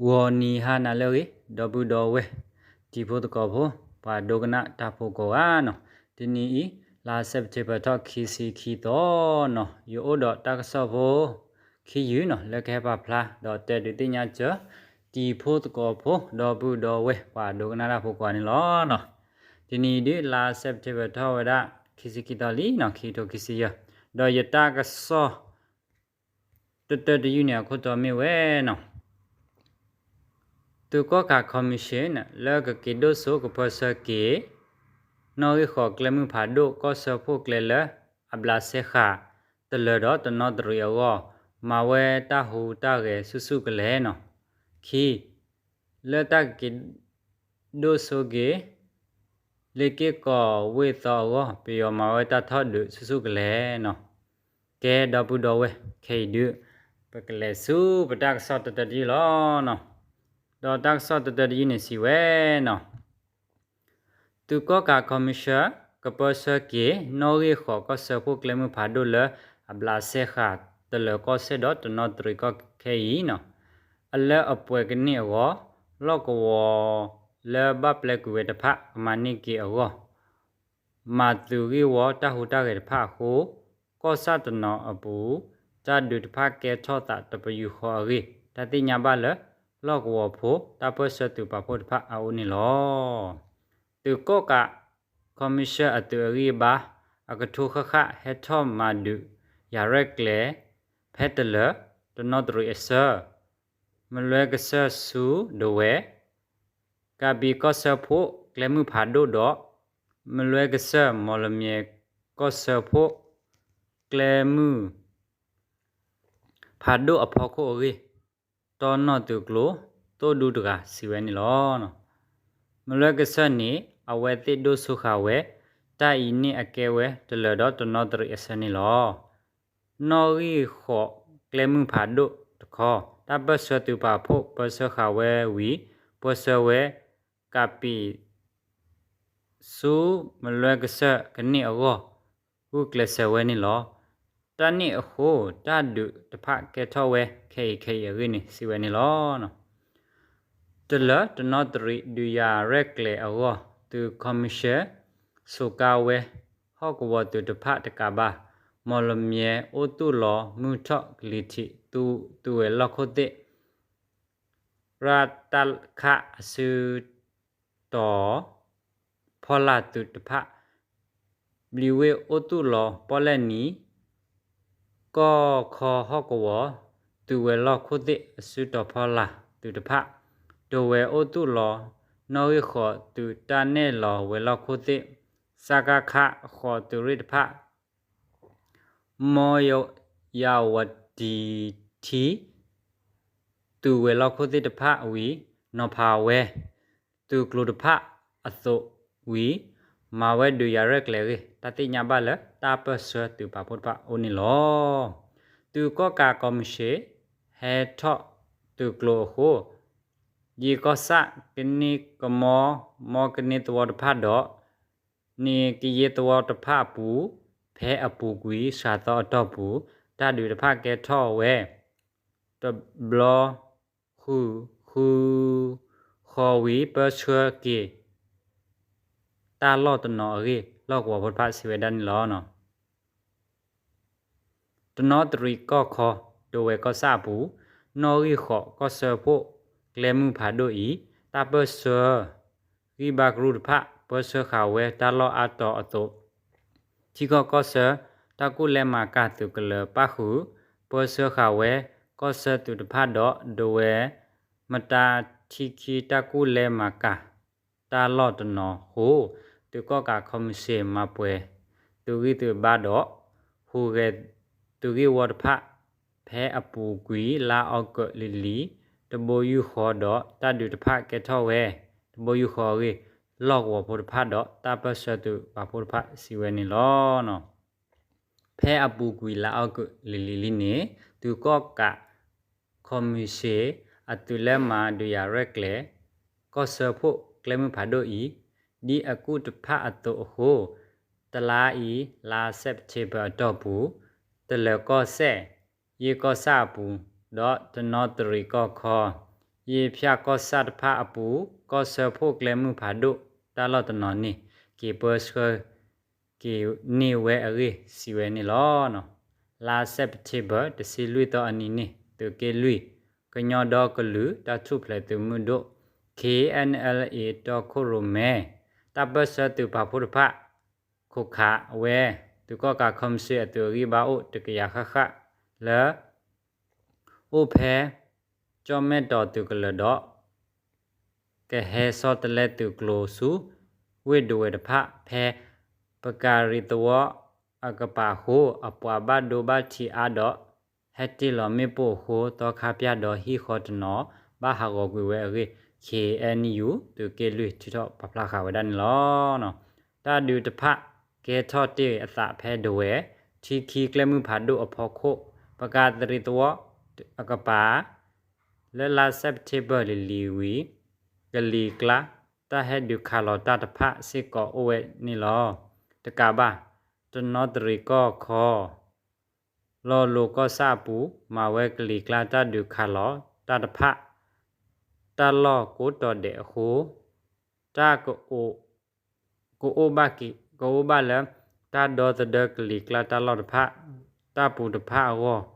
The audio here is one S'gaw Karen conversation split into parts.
ဂီၤနံၤဟါနၤလၢအဂ့ၤ ဒီပုၢ်ဒီဝဲၢ် တံၤဖိသကိးဖိ ပှၤဒိကနၣ်တၢ်ဖိကိးဂၤနီၤ, တနံၤအံၤ လါ September ထီၣ်ခံဆံခံသီနီၤ, ယအိၣ်ဒီးတၢ်ကစီၣ်ဖိခံယုၢ်နီၤ လၢကဟဲပာ်ဖျါဒီးတဲဒုးသ့ၣ်ညါစၢၤ တံၤဖိသကိးဖိ ဒီပုၢ်ဒီဝဲၢ် ပှၤဒိကနၣ်တၢ်ဖိကိးဂၤန့ၣ်လီၤနီၤ. တနံၤအံၤဒုး လါ September ထီၣ်ဝဲဒၣ် ခံဆံခံသီလံနီၤ, ခံကထိခံဆံယဲၢ်, ဒီးယတၢ်ကစီၣ် တတၢတယုၢ်န့ၣ် အခိၣ်တီမ့ၢ်ဝဲနီၤ, သုးကီၣ်ကး commission လၢကက့ၤဒိၣ်စိကပၢဆှၢက့ၤ နီၣ်ဂံၢ်ဃိးကျဲမုၢ်ဖးဒိၣ် ကီၢ်စၢဖှိၣ်ကျဲလၢအဘျးစဲဃာ်တလၢၤဒီးတနီသရံးအဂီၢ် မၤဝဲတၢ်ဟူးတၢ်ဂဲၤဆူၣ်ဆူၣ်ကလဲာ်နီၤ. ခံ လၢတၢ်ကက့ၤဒိၣ်စိက့ၤ လ့ၢ်က့ၢ်ကီးဝ့ၢ်သီအဂီၢ် ပယီၤမၤဝဲတၢ်ထီၣ်ဒုးဆူၣ်ဆူၣ်ကလဲာ်နီၤ. ကဲ ဒီပုၢ်ဒီဝဲၢ် ခဲအံၤဒုး ပကလဲၤဆူပတၢ်ကစီၣ်တတၢတယုၢ်လီၤနီၤ. ဒီးတၢ်ကစီၣ်တတၢတယုၢ်န့ၣ်စံးဝဲနီၤ, သုးကီၣ်ကး commission ကပၢဆှၢက့ၤ နီၣ်ဂံၢ်ဃိးကီၢ်စၢဖှိၣ်ကျဲမုၢ်ဖးဒိၣ်လၢအဘျးစဲဃာ်တလၢၤကီၢ်စဲၣ်ဒီးတနီသရံးကီၢ်ခဲအံၤနီၤ, အလၢအပှဲၤကန့ၢ်အဂီၢ် လီၢ်ကဝီၤလၢဘၣ်ပျဲကွံာ်ဝဲတဖၣ် ကမၤန့ၢ်က့ၤအဂီၢ် မၤသုးဂ့ၢ်ဝီတၢ်ဟူးတၢ်ဂဲၤတဖၣ်အဃိ ကီၢ်ဆၣ်တနီၤအပူၤ တၢ်ဒုးတဖၣ်ကဲထီၣ်သးတပယူာ်ဃီအဂ့ၢ် တၢ်သ့ၣ်ညါဘၣ်လၢ လီၢ်ကဝီၤဖိ တၢ်ပၢၢ်ဆၢသုးပာ်ဖှိၣ်တဖၣ်အအိၣ်န့ၣ်လီၤ. သုးကီၣ်ကး commission အသုးအဂံၢ်အဘါ အကထိဃၣ်ဃၣ် ဟဲထီၣ်မၤဒုးယၤရဲၣ်ကျဲၤ ဖဲတလၢၤ တနီသရံးအဆၢ မလွဲကစၢၢ်ဆူဒဝဲၢ် ကးဘံကီၢ်စၢဖှိၣ်ကျဲမုၢ်ဖးဒိၣ်ဒီး မလွဲကစၢၢ် မီၣ်လမၠဲၣ်ကီၢ်စၢဖှိၣ်ကျဲမုၢ်ဖးဒိၣ်အဖီခိၣ်အဂ့ၢ် တီနီၣ်သုးကျိၤသိၣ်ဒူတဂၤစံးဝဲန့ၣ်လီၤ. မလွဲကစၢၢ်န့ၣ် အဝဲသ့ၣ်ဒိၣ်စိဃာ်ဝဲ တၢ်အံၤန့ၣ်အကဲဝဲတလၢၤဒီးတနီသရံးအဆၢန့ၣ်လီၤ. နီၣ်ဂံၢ်ဃိးကျဲမုၢ်ဖးဒိၣ်တခီ တၢ်ပၢၢ်ဆၢသုးပာ်ဖှိၣ်ပၢဆှၢဃာ်ဝဲဝံၤ ပၢဆှၢဝဲ ကးဘံ ဆူမလွဲကစၢၢ်ကန့ၢ်အဂီၢ် ဂုာ်ကျဲးစၢးဝဲန့ၣ်လီၤ. တၢ်န့ၣ်အဃိ တၢ်ဒုးတဖၣ်ကဲထီၣ်ဝဲခဲအံၤခဲအံၤအဂ့ၢ်န့ၣ် စံးဝဲန့ၣ်လီၤ. တလၢၤတနီသရံးဒုးယၤရဲၣ်ကျဲၤအဂီၢ် သုး commission စိာ်ကါဝဲ ဟီၣ်ကဝီၤသုးတဖၣ်တကးဘၣ် မီၣ်လမၠဲၣ်အိၣ်သူၣ်လီၤမုၢ်ထီၣ်ကလံၤထံး သုးဝဲၤလီၢ်ခိၣ်သ့ၣ် ရတခ အစုတီၤဖီလာ်သုးတဖၣ် ဘျံးဝ့ၢ်အိၣ်သူၣ်လီၤပီၣ်လဲၣ်နံၤ ကီၢ်ခီဟီၣ်ကဝီၤ သုးဝဲၤလီၢ်ခိၣ်သ့ၣ်အစုတီၤဖီလာ်သုးတဖၣ် ဒဝဲၢ်အိၣ်သူၣ်လီၤ နီၣ်ဂံၢ်ဃိးသုးတၢ်နဲၣ်လီၤဝဲၤလီၢ်ခိၣ်သ့ၣ် စကခ ဃိးသုးရ့ၣ်တဖၣ် မီယဝတံထံ သုးဝဲၤလီၢ်ခိၣ်သ့ၣ်တဖၣ်ဝံၤ နီၤဖးဝဲ သုးကျိၤတဖၣ်အသိးဝံၤ မၤဝဲဒုးယၤရဲၣ်ကျဲၤအဂ့ၢ် တၢ်သ့ၣ်ညါဘၣ်လၢတၢ်ပၢၢ်ဆၢသုးပာ်ဖှိၣ်တဖၣ်အအိၣ်န့ၣ်လီၤ. သုးကီၣ်ကး commission ဟဲထီၣ်သုးကျိၤအဃိ ယံာ်ကီၢ်ဆၣ်ကန့ၢ်ကမီ မီကန့ၢ်သဝီတဖၣ်ဒီး န့ၢ်ကယ့ၢ်သဝီတဖၣ်အပူၤ ဖဲအပူၤကွံာ်စှၤသီအတီၢ်ပူၤ တၢ်ဒုးတဖၣ်ကဲထီၣ်ဝဲ တဘျီဃုာ်ဃုဃီဝံၤ ပၢဆှၢက့ၤ တၢ်လီၢ်တနီၤအဂ့ၢ် လီၢ်ကဝီၤဖိတဖၣ်စံးဝဲဒၣ်န့ၣ်လီၤ. တနီသရံးကီၢ်ခီ ဒဝဲၢ်ကီၢ်ဆၣ်အပူၤ နီၣ်ဂံၢ်ဃိးကီၢ်စၢဖှိၣ်ကျဲမုၢ်ဖးဒိၣ်အံၤ တၢ်ပၢၢ်ဆၢ ဂံၢ်ဘါကရူၢ်တဖၣ် ပၢဆှၢဃာ်ဝဲတၢ်လီၢ်အါတီၤအသိး ထံကီၢ်ကီၢ်ဆၢ တၢ်ကူၣ်လဲၤမၤကၤသုးကလၢၤပၣ်ဃုာ် ပၢဆှၢဃာ်ဝဲ ကီၢ်ဆၢသုးတဖၣ်ဒီး ဒဝဲၢ် မတၤထံခံတၢ်ကူၣ်လဲၤမၤကၤ တၢ်လီၢ်တနီၤအဃိ သုးကီၣ်ကး commission မၤပှဲၤ သုးဂံၢ်သုးဘါဒီး ဟူးဂဲၤသုးဂ့ၢ်ဝီတဖၣ် ဖဲအပူၤကွံာ်လါအီကူးလံၤလံၤ တဘိယူၢ်ဃီဒီး တၢ်ဒုးတဖၣ်ကဲထီၣ်ဝဲ တဘိယူၢ်ဃီအဂ့ၢ် လီၢ်ကဝီၤဖိတဖၣ်ဒီး တၢ်ပၢၢ်ဆၢသုးပာ်ဖှိၣ်တဖၣ်စံးဝဲန့ၣ်လီၤ. ဖဲအပူၤကွံာ်လါအီကူးလံၤလံၤလံန့ၣ် သုးကီၣ်ကး ခီၣ်မံၣ်ၡ့ၣ် အသုးလၢမၤဒုးယၤရဲၣ်ကျဲၤ ကီၢ်စၢဖှိၣ်ကျဲမုၢ်ဖးဒိၣ်အံၤ ဒ်အကူၣ်တဖၣ်အသိးအဃိ တလါအံၤ လါစဲးပထ့ဘၢၣ်အတီၢ်ပူၤ တလၢၤကီၢ်စဲၣ် ယ့ၢ်ကီၢ်ဆၣ်အပူၤ ဒီးတနီသရံးကီၢ်ခီ ယ့ၣ်ဖၠၣ်ကီၢ်ဆၣ်တဖၣ်အပူၤ ကီၢ်ဆၢဖှိၣ်ကျဲမုၢ်ဖးဒိၣ် တၢ်လီၢ်တနီၤန့ၣ် က့ၤပၢဆှၢက့ၤန့ၢ်ဝဲအဂ့ၢ် စံးဝဲန့ၣ်လီၤ. လါစဲးပထ့ဘၢၣ် တဆံလွံၢ်သီအနံၤန့ၣ် သုးက့လွံၢ် ကညီဒီကလုာ်တၢ်ထူၣ်ဖျဲးသုးမုၢ်ဒိၣ် K N L A တီခိၣ်ရိၣ်မဲ တၢ်ပၢၢ်ဆၢသုးပာ်ဖှိၣ်တဖၣ် ခိးခးဝဲ သုးကီၣ်ကးခီမၡ့အသုးအဂံၢ်ဘါအိၣ်တကယၤဃၣ်ဃၣ် လၢ အိၣ်ဖဲ ကၠီၣ်မဲၣ်တီၤသုးကလၢၤဒီး ကဟဲဆီတလဲသုးကျိၤဆူ ဝ့ၢ်ဒဝဲၢ်တဖၣ် ဖဲ ပကၤရံၤသဝီအကပၤအဃိ အပှၤဘၣ်ဒိဘၣ်ထံးအါဒီး ဟဲတ့ၢ်လီၤမ့ၣ်ပိၢ်အဃိ သီခါပၠၣ်ဒီးဟံၣ်ဃီတနီၤ ဘၣ်ဟးဂီၤကွံာ်ဝဲအဂ့ၢ် K N U သုးက့လွံၢ် ထုးထီၣ်ပာ်ဖျါဃာ်ဝဲဒၣ်န့ၣ်လီၤ. တၢ်ဒုးတဖၣ်ကဲထီၣ်တ့ၢ်အသးဖဲဒဝဲၢ် ထံခံကျဲမုၢ်ဖးဒိၣ်အဖီခိၣ် ပကၤရံၤသဝီအကပၤ လၢလါစဲးပထ့ဘၢၣ်လံၤလံၤဝံၤ ကလံၤကျါ တၢ်ဟဲဒုးခးလီၤတၢ်တဖၣ်စ့ၢ်ကီးအိၣ်ဝဲန့ၣ်လီၤ. တကးဘၣ် တနီသရံၣ်ကီၢ်ခီ လီၤလိၤကီၢ်ဆၣ်အပူၤ မၤဝဲကလံၤကျါတၢ်ဒုးခးလီၤတၢ်တဖၣ် တၢ်လီၢ်ကိးတီၤဒဲးအဃိ တၢ် ကအိၣ်ဘၣ်လၢ တၢ်ဒီသဒၢကလံၤကျါတၢ်လီၢ်တဖၣ် တၢ်ပူၤတဖၣ်အဂီၢ်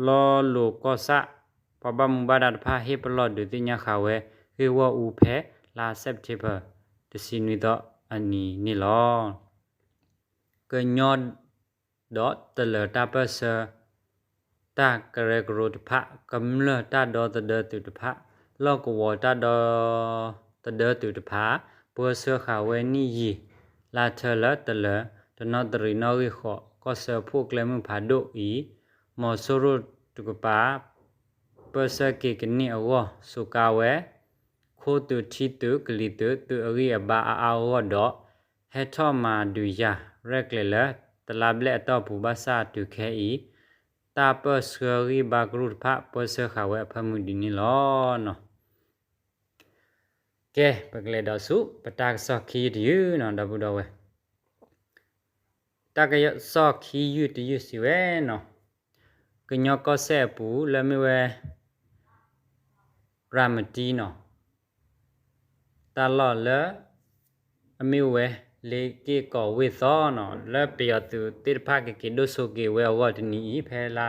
လီၤလိၤကီၢ်ဆၣ် ပှၤဘၣ်မူဘၣ်ဒါတဖၣ် ဟ့ၣ်ပလီၢ်ဒုးသ့ၣ်ညါဃာ်ဝဲ ဂ့ၢ်ဂီၢ်အူဖဲ လါစဲးပထ့ဘၢၣ် တဆံနွံသီအနံၤန့ၣ်လီၤ. ကညီ ဒီးတလၢၤတၢ်ပၢၢ်ဆၢ တၢ်ကရၢကရိတဖၣ် ကမျၢၢ်တၢ်ဒီသဒၢသုးတဖၣ် လီၢ်ကဝီၤတၢ်ဒီသဒၢသုးတဖၣ် ပၢဆှၢဃာ်ဝဲနံၣ်ယံာ် လါထၢလၢတလၢၤ တနီသရံၣ်နီၣ်ဂံၢ်ဃိး ကီၢ်ဆၢဖှိၣ်ကျဲမုၢ်ဖးဒိၣ်အံၤ မီၤစိရိၤတကပၤ ပၢဆှၢက့ၤကန့ၢ်အဂီၢ် စူးကါဝဲ ခိသုးထံသုးကလံၤသုး သုးအဂံၢ်အဘါအါအါဂီၢ်ဒီး ဟဲထီၣ်မၤဒုးယၤရဲၣ်ကျဲၤလၢ တလါဘျဲၣ်အတီၢ်ပူၤ ဘၣ်ဆၣ်တုၤခဲအံၤ တၢ်ပၢၢ်ဆှၢဂံၢ်ဘါကရူၢ်တဖၣ် ပၢဆှၢဃာ်ဝဲအဖၢမုၢ်ဒ်န့ၣ်လီၤ. ကဲ ပကလဲၤဒီးဆူ ပတၢ်ကစီၣ်ခံယုၢ်တယုၢ်နီၤ ဒီပုၢ်ဒီဝဲၢ် တၢ်ကစီၣ်ခံယုၢ်တယုၢ်စံးဝဲနီၤ, ကညီကီၢ်စဲၣ်အပူၤလၢမ့ၢ်ဝဲ ရၤမတံနီၤ, တၢ်လီၢ်လၢ အမ့ၢ်ဝဲ လ့က့ၢ်ကီးဝ့ၢ်သီနီၤ လၢပယီၤသုးသ့ၣ်တဖၣ်ကက့ၤဒိၣ်စိက့ၤဝဲအဂီၢ်တနံၤအံၤ ဖဲလါ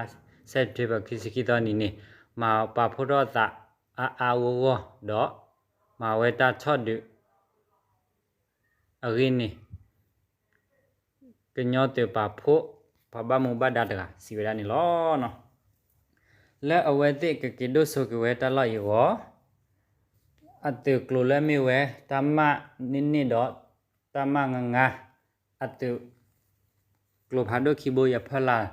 စဲးပထ့ဘၢၣ်ခံဆံခံသီနံၤန့ၣ် မၤပာ်ဖှိၣ်ထီၣ်အသးအါအါဂီၢ်ဂီၢ်ဒီး မၤဝဲတၢ်ထီၣ်ဒုး အဂ့ၢ်န့ၣ် ကညီသုးပာ်ဖှိၣ် ပှၤဘၣ်မူဘၣ်ဒါတဂၤ စံးဝဲဒၣ်န့ၣ်လီၤ. လၢအဝဲသ့ၣ်ကက့ၤဒိၣ်စိက့ၤဝဲတၢ်လီၢ်အံၤအဂီၢ် အသုးကျိၤလၢမ့ၢ်ဝဲ တၢ်မၣ်န့ၢ်န့ၢ်ဒီး တၢ်မၣ်ငါငါ အသုး ကျိၤဖးဒိၣ်ခံဘိအံၤအဖီလာ်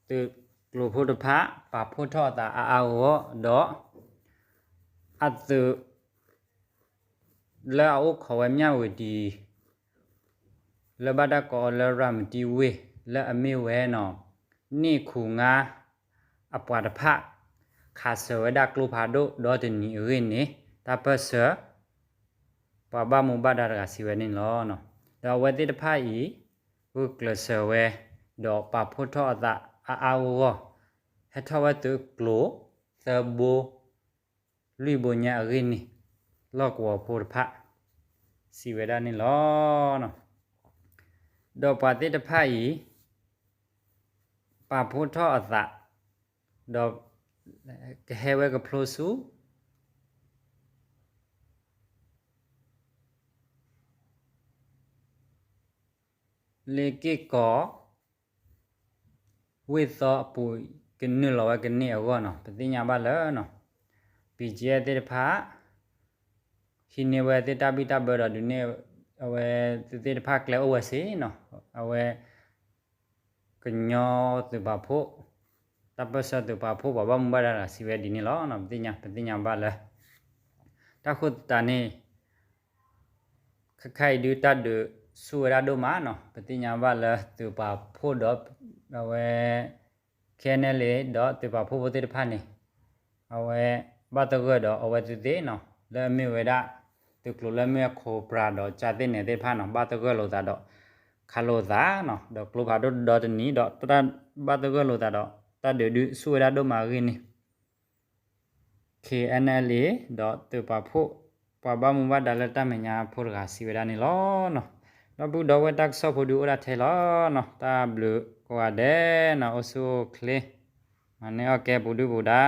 သုးကျိၤဖိတဖၣ် ပာ်ဖှိၣ်ထီၣ်အသးအါအါဂီၢ်ဂီၢ်ဒီး အသုး လၢအအိၣ်ခိးဝဲမၠၣ်ဝတံၤ လၢဘၣ်တၢ်ကိးအီၤလၢရၤမတံဝ့ၢ် လၢအမ့ၢ်ဝဲနီၤ န့ၢ်ခူၣ်ငါ အပှၤတဖၣ် ခးစၢၤဝဲဒၣ်ကျိဖးဒိၣ်ဒီတနံၤအဂ့ၢ်န့ၣ် တၢ်ပၢၢ်ဆၢ ပှၤဘၣ်မူဘၣ်ဒါတဂၤစံးဝဲန့ၣ်လီၤ. ဒီးအဝဲသ့ၣ်တဖၣ်အံၤ ဂုာ်ကျဲးစၢးဝဲ ဒီးပာ်ဖှိၣ်ထီၣ်အသးအါအါဂီၢ်ဂီၢ် ဟဲထီၣ်ဝဲသုးကျိၤ သၢဘိ လွံၢ်ဘိညါအဂ့ၢ်န့ၣ် လီၢ်ကဝီၤဖိတဖၣ် စံးဝဲဒၣ်န့ၣ်လီၤ. ဒီးပှၤသ့ၣ်တဖၣ်အံၤ ပာ်ဖှိၣ်ထီၣ်အသး ဒီး ကဟဲဝဲကဖျိဆူ လ့က့ၢ်ကီး ဝ့ၢ်သီအပူၤ ကနုာ်လီၤဝဲကန့ၢ်အဂီၢ်နီၤ ပသ့ၣ်ညါဘၣ်လၢ ပံကဲသ့ၣ်တဖၣ် ဟံးန့ၢ်ဝဲသ့ၣ်တၢ်ဘံၣ်တၢ်ဘၢဒီးဒုးန့ၢ် အဝဲသုးသ့ၣ်တဖၣ်ကျဲအိၣ်ဝဲစ့ၢ်နီၤ အဝဲ ကညီသုးပာ်ဖှိၣ် တၢ်ပၢၢ်ဆၢသုးပာ်ဖှိၣ်ပှၤဘၣ်မူဘၣ်ဒါတဂၤစံးဝဲဒ်န့ၣ်လီၤ. ပသ့ၣ်ညါ ပသ့ၣ်ညါဘၣ်လၢ တၢ်ဃိသတးန့ၣ် ခဲခါအံၤဒုးတၢ်ဒုးဆူၣ်ဝဲဒၣ်ဒိၣ်မးနီၤ ပသ့ၣ်ညါဘၣ်လၢသုးပာ်ဖှိၣ်ဒီး အဝဲ ခဲနဲၣ်လံ ဒီးသုးပာ်ဖှိၣ်ဖိသ့ၣ်တဖၣ်န့ၣ် အဝဲ ဘၣ်သဂၢၢ်ဒီးအဝဲသုးသ့ၣ်နီၤ လၢအမ့ၢ်ဝဲဒၣ် သုးကျိၤလၢမ့ၢ်ဝဲခိးပြးဒီးကၠၢ်သ့ၣ်နဲၤသ့ၣ်တဖၣ်နီၤ ဘၣ်သဂၢၢ်လိာ်သးဒီး ခးလိာ်သးနီၤ ဒီးကျိဖးဒိၣ်ဒီတနံၤဒီး ဘၣ်သဂၢၢ်လိာ်သးဒီး တၢ်ဒုးဒုးဆူၣ်ဝဲဒၣ်ဒိၣ်မးအဂ့ၢ်န့ၣ် ခဲ KNLA ဒီးသုးပာ်ဖှိၣ် ပှၤဘၣ်မူဘၣ်ဒါလၢတၢ်မဲာ်ညါဖိတဂၤစံးဝဲဒၣ်န့ၣ်လီၤနီၤ. ဒီပုၢ်ဒီဝဲၢ်တၢ်ကစီၣ်ဖိဒုးအိၣ်ဒၣ်ထဲလီၤနီၤ. တၢ်ဘျုးကိးဂၤဒဲးနီၤ အိၣ်ဆူၣ်အိၣ်ချ့ မၤန့ၢ်အီၣ်ကဲပူၤဒုၣ်ပူၤဒါ